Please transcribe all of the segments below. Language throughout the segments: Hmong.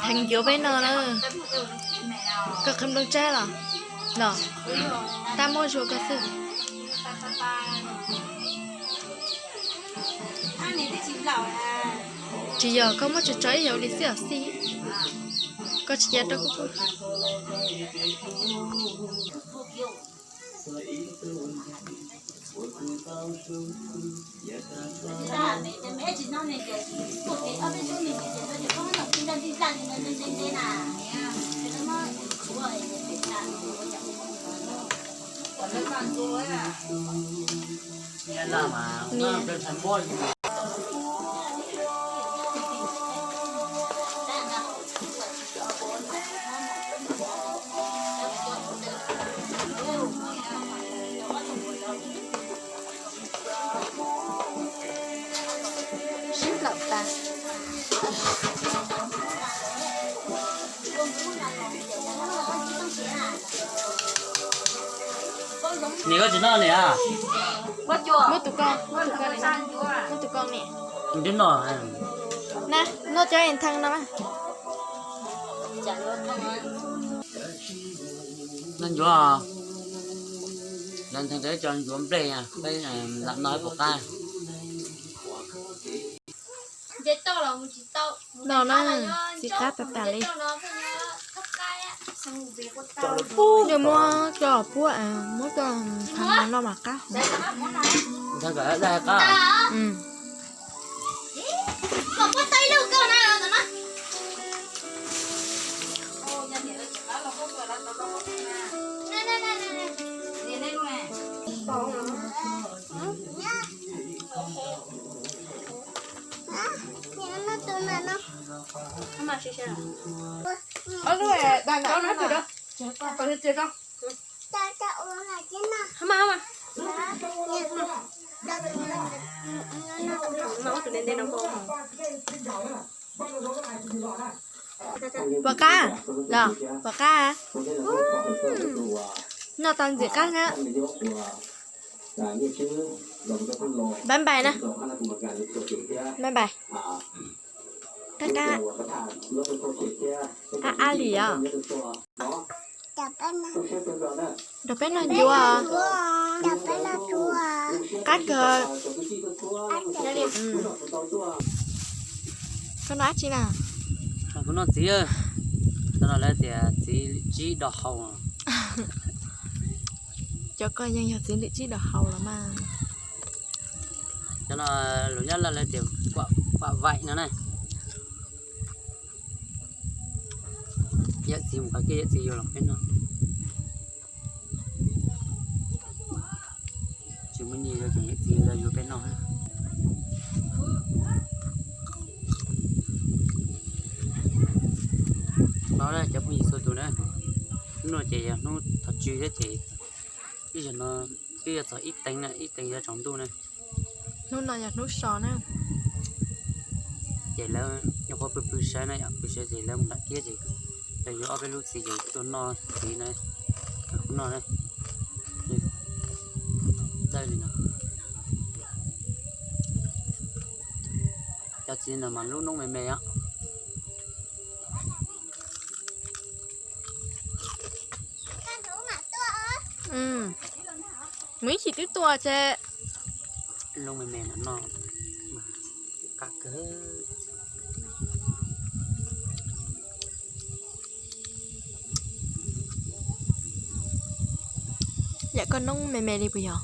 Heev yuav peb no na. Koj qhib nplooj tsab los? Los, tab muab zuag koj xwb. Tsis yog, koj muab tso tso ib yam li xwb os xij. Koj tsis cia rau kuv. Sib laum tas. Niam, koj tsis noj niam a? Muab tus ko, muab tus ko, muab tus ko niam. Twb noj. Na, noj cov es thee no. Noj ncuav, los nthee rau cov ncuav nplej, peb lam noj puas qab. No na, txiv qab tas tas li. Yog muab coj puab, muab coj thee no mas qab. Puas qab los? Puas qab? Noj tau ntxim qab na. Bye bye na. Bye bye. Qab qab. Qab qab li os. Nrog peb noj ncuav. Qab kawg. Koj noj dab tsi na? Kuv noj txiv, tau no lawv tias txiv lwm tsib do hau. Cov ko yeej yog txiv lwm tsib do hau los mas. Cov no lus Nyab Laj lawv tias quav vaim no na. Yawm txiv mus qhov twg yawm txiv yuav los peb noj. Tsis muaj nyiaj yuav ces yawm txiv los yuav peb noj. Hnub no cov phooj ywg txhua tus na, hnub no ces yog hnub thov tswv thiab ces ib zaug no twb yuav txog ib teev na, ib teev yuav tsaus ntuj na. Hnub no yog hnub so na. Ces lawv nyuam qhuav pw pw sawv na, pw sawv ces lawv mus nram kiab ces lawv yuav ob peb lub txiv ces tuaj noj txiv na, kuv noj na. Dawb li no. Cov txiv no mas lub noob me me os. Mus ib chim twb tuaj ces. Lub me me mas noj qab kawg. Yam koj noob me me li puas yog?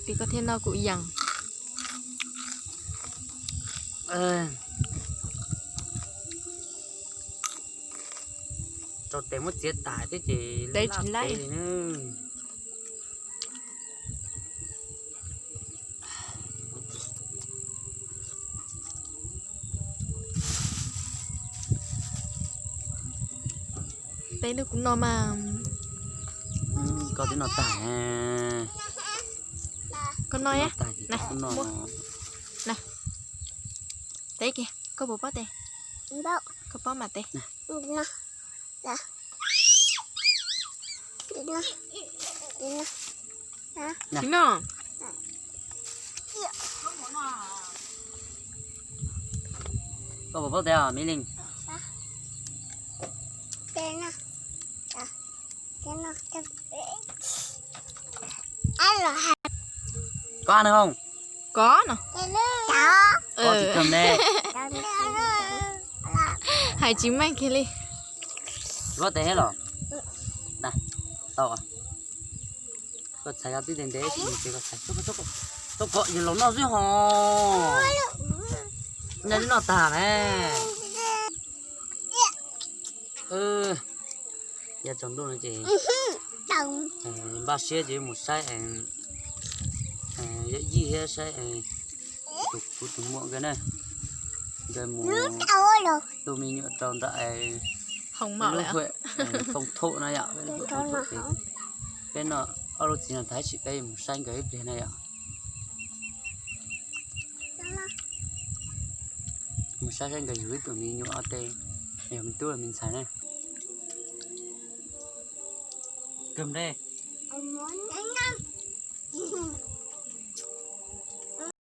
Li koj thiaj noj kuv yees. Rau tes muab txiav tas thiab ces laj tsis laj li na. Peb lub kuv noj mas. Koj twb noj tag. Koj noj, na, teb kiag, koj puas pob tes? Koj pob mas tes. Tsis noj. Koj puas paub tias Maiv Leej? Koj nws hoo? Koj no. Koj tsis kawm ne. Hais tsis meej kiag li. Koj tes los? Tau. Koj txhais tib ntev ntev, txhob kom yog los noj xwb hos. Noj twb noj tag ne. Yav tsaus ntuj no ces npaj siab ces mus saib yawm yij thiab saib tus, kuv tus muam nkawd na, nkawd mus tu me nyuam rau nram lub hawm Fooj Thum na yom, peb noj ob lub txiv no tag sim peb mus saib nkawd ib pliag na yom. Mus saib saib nkawd yug ib tug me nyuam tej, yog me tub los me ntxhais na. Kawg nplej.